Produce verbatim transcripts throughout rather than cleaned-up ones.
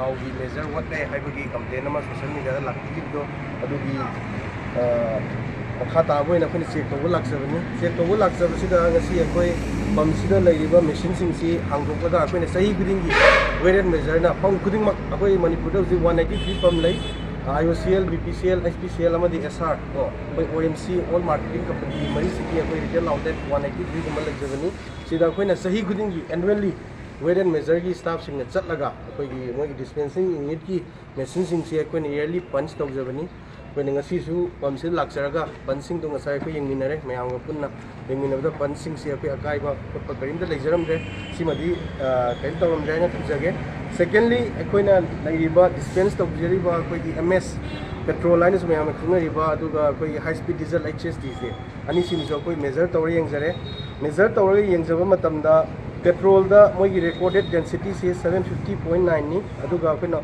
ꯊꯥꯎꯒꯤ ꯃꯦꯖꯔ ꯋꯥꯠꯂꯦ ꯍꯥꯏꯕꯒꯤ ꯀꯝꯄ꯭ꯂꯦꯟ ꯑꯃ ꯁꯣꯁꯤꯌꯦꯜ ꯃꯦꯗꯤꯌꯥꯗ ꯂꯥꯛꯄꯤꯈꯤꯕꯗꯣ, ꯑꯗꯨꯒꯤ ꯑ, ꯃꯈꯥ ꯇꯥꯕ ꯑꯣꯏꯅ ꯑꯩꯈꯣꯏꯅ ꯆꯦꯛ ꯇꯧꯕ ꯂꯥꯛꯆꯕꯅꯤ꯫ ꯆꯦꯛ ꯇꯧꯕ ꯂꯥꯛꯆꯕꯁꯤꯗ ꯉꯁꯤ ꯑꯩꯈꯣꯏ ꯄꯝꯁꯤꯗ ꯂꯩꯔꯤꯕ ꯃꯦꯆꯤꯟꯁꯤꯡꯁꯤ ꯍꯥꯡꯗꯣꯛꯄꯗ ꯑꯩꯈꯣꯏꯅ ꯆꯍꯤ ꯈꯨꯗꯤꯡꯒꯤ ꯋꯦꯠ ꯑꯦꯟ ꯃꯦꯖꯔꯅ ꯄꯝ ꯈꯨꯗꯤꯡꯃꯛ, ꯑꯩꯈꯣꯏ ꯃꯅꯤꯄꯨꯔꯗ ꯍꯧꯖꯤꯛ ꯋꯥꯟ ꯑꯩꯠꯇꯤ ꯊ꯭ꯔꯤ ꯄꯝ ꯂꯩ, I O C L, B P C L, H P C L ꯑꯃꯗꯤ ꯑꯦꯁ ꯑꯥꯔ ꯀꯣ, ꯑꯩꯈꯣꯏ ꯑꯣ M C, all marketing company ꯃꯔꯤꯁꯤꯒꯤ ꯑꯩꯈꯣꯏ ꯔꯤꯇꯦꯜ ꯑꯥꯎꯠꯂꯦꯠ ꯋꯥꯟ ꯑꯩꯠꯇꯤ ꯊ꯭ꯔꯤꯒꯨꯝꯕ ꯂꯩꯖꯕꯅꯤ꯫ ꯁꯤꯗ ꯑꯩꯈꯣꯏꯅ ꯆꯍꯤ ꯈꯨꯗꯤꯡꯒꯤ ꯑꯦꯅꯨꯋꯦꯜꯂꯤ ꯋꯦꯠ ꯑꯦꯟ ꯃꯦꯖꯔꯒꯤ ꯁ꯭ꯇꯥꯐꯁꯤꯡꯅ ꯆꯠꯂꯒ ꯑꯩꯈꯣꯏꯒꯤ ꯃꯣꯏꯒꯤ ꯗꯤꯁꯄꯦꯟꯁꯤꯡ ꯌꯨꯅꯤꯠꯀꯤ ꯃꯦꯆꯤꯟꯁꯤꯡꯁꯤ ꯑꯩꯈꯣꯏꯅ ꯏꯌꯔꯂꯤ ꯄꯟꯁ ꯇꯧꯖꯕꯅꯤ꯫ ꯑꯩꯈꯣꯏꯅ ꯉꯁꯤꯁꯨ ꯄꯝꯁꯤꯗ ꯂꯥꯛꯆꯔꯒ ꯄꯟꯁꯤꯡꯗꯣ ꯉꯁꯥꯏ ꯑꯩꯈꯣꯏ ꯌꯦꯡꯃꯤꯟꯅꯔꯦ, ꯃꯌꯥꯝꯒ ꯄꯨꯟꯅ ꯌꯦꯡꯃꯤꯟꯅꯕꯗ ꯄꯟꯁꯤꯡꯁꯤ ꯑꯩꯈꯣꯏ ꯑꯀꯥꯏꯕ ꯈꯣꯠꯄ ꯀꯔꯤꯝꯇ ꯂꯩꯖꯔꯝꯗ꯭ꯔꯦ꯫ ꯁꯤꯃꯗꯤ, ꯑ, ꯀꯔꯤꯝ ꯇꯧꯔꯝꯗ꯭ꯔꯦ ꯍꯥꯏꯅ ꯊꯝꯖꯒꯦ꯫ ꯁꯦꯀꯦꯟꯂꯤ, ꯑꯩꯈꯣꯏꯅ ꯂꯩꯔꯤꯕ ꯗꯤꯁꯄꯦꯟꯁ ꯇꯧꯖꯔꯤꯕ ꯑꯩꯈꯣꯏꯒꯤ ꯑꯦꯝ ꯑꯦꯁ ꯄꯦꯇ꯭ꯔꯣꯜ ꯍꯥꯏꯅꯁꯨ ꯃꯌꯥꯝꯅ ꯈꯪꯅꯔꯤꯕ, ꯑꯗꯨꯒ ꯑꯩꯈꯣꯏꯒꯤ ꯍꯥꯏ ꯁ꯭ꯄꯤꯠ ꯗꯤꯖꯜ, ꯑꯩꯆ ꯑꯦꯁ ꯗꯤꯁꯦ, ꯑꯅꯤꯁꯤꯃꯁꯨ ꯑꯩꯈꯣꯏ ꯃꯦꯖꯔ ꯇꯧꯔ ꯌꯦꯡꯖꯔꯦ꯫ ꯃꯦꯖꯔ ꯇꯧꯔꯒ ꯌꯦꯡꯖꯕ ꯃꯇꯝꯗ ꯄꯦꯇ꯭ꯔꯣꯜꯗ ꯃꯣꯏꯒꯤ ꯔꯦꯀꯣꯔꯗꯦꯠ ꯗꯦꯟꯁꯤꯇꯤꯁꯤ ꯁꯕꯦꯟ ꯐꯤꯐꯇꯤ ꯄꯣꯏꯟ ꯅꯥꯏꯟꯅꯤ, ꯑꯗꯨꯒ ꯑꯩꯈꯣꯏꯅ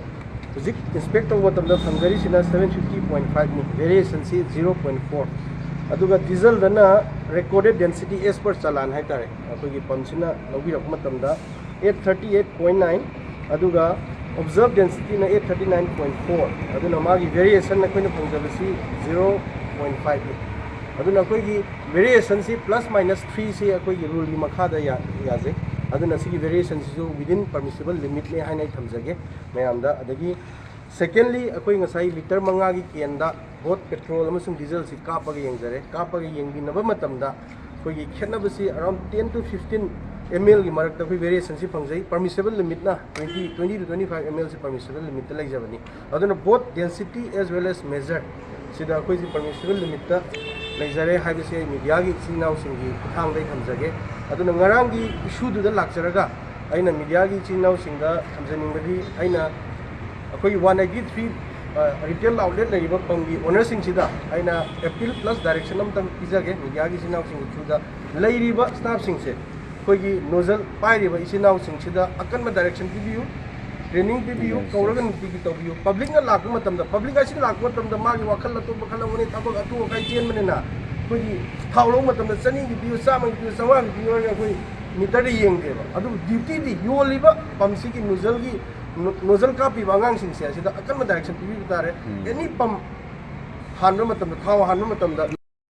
ꯍꯧꯖꯤꯛ ꯏꯟꯁꯄꯦꯛ ꯇꯧꯕ ꯃꯇꯝꯗ ꯐꯪꯖꯔꯤꯁꯤꯅ ꯁꯕꯦꯟ ꯐꯤꯐꯇꯤ ꯄꯣꯏꯟ ꯐꯥꯏꯚꯅꯤ, ꯚꯦꯔꯤꯌꯦꯁꯟꯁꯤ ꯖꯤꯔꯣ ꯄꯣꯏꯟ ꯐꯣꯔ꯫ ꯑꯗꯨꯒ ꯗꯤꯖꯜꯗꯅ ꯔꯦꯀꯣꯔꯗꯦꯠ ꯗꯦꯟꯁꯤꯇꯤ ꯑꯦꯁ ꯄꯔ ꯆꯂꯥꯟ ꯍꯥꯏꯇꯥꯔꯦ, ꯑꯩꯈꯣꯏꯒꯤ ꯄꯝꯁꯤꯅ ꯂꯧꯕꯤꯔꯛꯄ ꯃꯇꯝꯗ eight thirty eight point nine, ꯑꯗꯨꯒ ꯑꯣꯕꯖꯔꯕ ꯗꯦꯟꯁꯤꯇꯤꯅ eight thirty nine point four. ꯑꯗꯨꯅ ꯃꯥꯒꯤ ꯚꯦꯔꯤꯌꯦꯁꯟ ꯑꯩꯈꯣꯏꯅ ꯐꯪꯖꯕꯁꯤ ꯖꯤꯔꯣ ꯄꯣꯏꯟ ꯐꯥꯏꯚꯅꯤ꯫ ꯑꯗꯨꯅ ꯑꯩꯈꯣꯏꯒꯤ ꯚꯦꯔꯤꯌꯦꯁꯟꯁꯤ ꯄ꯭ꯂꯁ ꯃꯥꯏꯅꯁ ꯊ꯭ꯔꯤꯁꯤ ꯑꯩꯈꯣꯏꯒꯤ ꯔꯨꯜꯒꯤ ꯃꯈꯥꯗ ꯌꯥ-, ꯌꯥꯖꯩ꯫ ꯑꯗꯨꯅ ꯁꯤꯒꯤ ꯚꯦꯔꯤꯌꯦꯁꯟꯁꯤꯁꯨ ꯋꯤꯗꯤꯟ ꯄꯔꯃꯤꯁꯤꯕꯜ ꯂꯤꯃꯤꯠꯅꯦ ꯍꯥꯏꯅ ꯑꯩ ꯊꯝꯖꯒꯦ ꯃꯌꯥꯝꯗ꯫ ꯑꯗꯒꯤ ꯁꯦꯀꯦꯟꯂꯤ, ꯑꯩꯈꯣꯏ ꯉꯁꯥꯏ ꯂꯤꯇꯔ ꯃꯉꯥꯒꯤ ꯀꯦꯟꯗ ꯕꯣꯠ ꯄꯦꯇ꯭ꯔꯣꯜ ꯑꯃꯁꯨꯡ ꯗꯤꯖꯜꯁꯤ ꯀꯥꯞꯄꯒ ꯌꯦꯡꯖꯔꯦ꯫ ꯀꯥꯞꯄꯒ ꯌꯦꯡꯕꯤꯅꯕ ꯃꯇꯝꯗ ꯑꯩꯈꯣꯏꯒꯤ ꯈꯦꯠꯅꯕꯁꯤ around ten to fifteen ml ꯒꯤ ꯃꯔꯛꯇ ꯑꯩꯈꯣꯏ ꯚꯦꯔꯤꯌꯦꯁꯟꯁꯤ ꯐꯪꯖꯩ꯫ ꯄꯔꯃꯤꯁꯤꯕꯜ ꯂꯤꯃꯤꯠꯅ twenty, twenty to twenty five ml ꯁꯤ ꯄꯔꯃꯤꯁꯤꯕꯜ ꯂꯤꯃꯤꯠꯇ ꯂꯩꯖꯕꯅꯤ꯫ ꯑꯗꯨꯅ both density as well as measure ꯁꯤꯗ ꯑꯩꯈꯣꯏꯁꯤ ꯄꯔꯃꯤꯁꯤꯕꯜ ꯂꯤꯃꯤꯠꯇ ꯂꯩꯖꯔꯦ ꯍꯥꯏꯕꯁꯤ ꯑꯩ ꯃꯤꯗꯤꯌꯥꯒꯤ ꯏꯆꯤꯜ ꯏꯅꯥꯎꯁꯤꯡꯒꯤ ꯈꯨꯠꯊꯥꯡꯗ ꯑꯩ ꯊꯝꯖꯒꯦ꯫ ꯑꯗꯨꯅ ꯉꯔꯥꯡꯒꯤ ꯏꯁꯨꯗꯨꯗ ꯂꯥꯛꯆꯔꯒ ꯑꯩꯅ ꯃꯤꯗꯤꯌꯥꯒꯤ ꯏꯆꯤꯜ ꯏꯅꯥꯎꯁꯤꯡꯗ ꯊꯝꯖꯅꯤꯡꯕꯗꯤ, ꯑꯩꯅ ꯑꯩꯈꯣꯏꯒꯤ one eighty three retail outlet ꯂꯩꯔꯤꯕ ꯄꯝꯒꯤ ꯑꯣꯅꯔꯁꯤꯡꯁꯤꯗ ꯑꯩꯅ ꯑꯦꯄꯤꯜ ꯄ꯭ꯂꯁ ꯗꯥꯏꯔꯦꯛꯁꯟ ꯑꯃꯇꯪ ꯄꯤꯖꯒꯦ꯫ ꯃꯤꯗꯤꯌꯥꯒꯤ ꯏꯆꯤꯜ ꯏꯅꯥꯎꯁꯤꯡꯒꯤ ꯊ꯭ꯔꯨꯗ ꯂꯩꯔꯤꯕ ꯁ꯭ꯇꯥꯐꯁꯤꯡꯁꯦ, ꯑꯩꯈꯣꯏꯒꯤ ꯅꯣꯖꯜ ꯄꯥꯏꯔꯤꯕ ꯏꯆꯤꯜ ꯏꯅꯥꯎꯁꯤꯡꯁꯤꯗ ꯑꯀꯟꯕ ꯗꯥꯏꯔꯦꯛꯁꯟ ꯄꯤꯕꯤꯌꯨ, ꯇ꯭ꯔꯦꯅꯤꯡ ꯄꯤꯕꯤꯌꯨ, ꯀꯧꯔꯒ ꯅꯨꯡꯇꯤꯒꯤ ꯇꯧꯕꯤꯌꯨ꯫ ꯄꯕ꯭ꯂꯤꯛꯅ ꯂꯥꯛꯄ ꯃꯇꯝꯗ, ꯄꯕ꯭ꯂꯤꯛ ꯍꯥꯏꯁꯤ ꯂꯥꯛꯄ ꯃꯇꯝꯗ ꯃꯥꯒꯤ ꯋꯥꯈꯜ ꯑꯇꯣꯞꯄ ꯈꯜꯂꯝꯒꯅꯤ, ꯊꯕꯛ ꯑꯇꯣꯞꯄ ꯀꯥꯏ ꯆꯦꯟꯕꯅꯤꯅ꯫ ꯑꯩꯈꯣꯏꯒꯤ ꯊꯥꯎ ꯂꯧꯕ ꯃꯇꯝꯗ ꯆꯅꯤꯒꯤ ꯄꯤꯌꯨ, ꯆꯥꯝꯃꯒꯤ ꯄꯤꯌꯨ, ꯆꯥꯝꯃꯉꯥꯒꯤ ꯄꯤꯌꯨ ꯍꯥꯏꯔꯒ ꯑꯩꯈꯣꯏ ꯃꯤꯇꯔꯗ ꯌꯦꯡꯗꯦꯕ꯫ ꯑꯗꯨꯕꯨ ꯗ꯭ꯌꯨꯇꯤꯗꯤ ꯌꯣꯜꯂꯤꯕ ꯄꯝꯁꯤꯒꯤ ꯅꯣꯖꯜꯒꯤ ꯅꯣꯖꯜ ꯀꯥꯞꯄꯤꯕ ꯑꯉꯥꯡꯁꯤꯡꯁꯦ ꯑꯁꯤꯗ ꯑꯀꯟꯕ ꯗꯥꯏꯔꯦꯛꯁꯟ ꯄꯤꯕꯤꯕ ꯇꯥꯔꯦ꯫ ꯑꯦꯅꯤ ꯄꯝ ꯍꯥꯟꯕ ꯃꯇꯝꯗ, ꯊꯥꯎ ꯍꯥꯟꯕ ꯃꯇꯝꯗ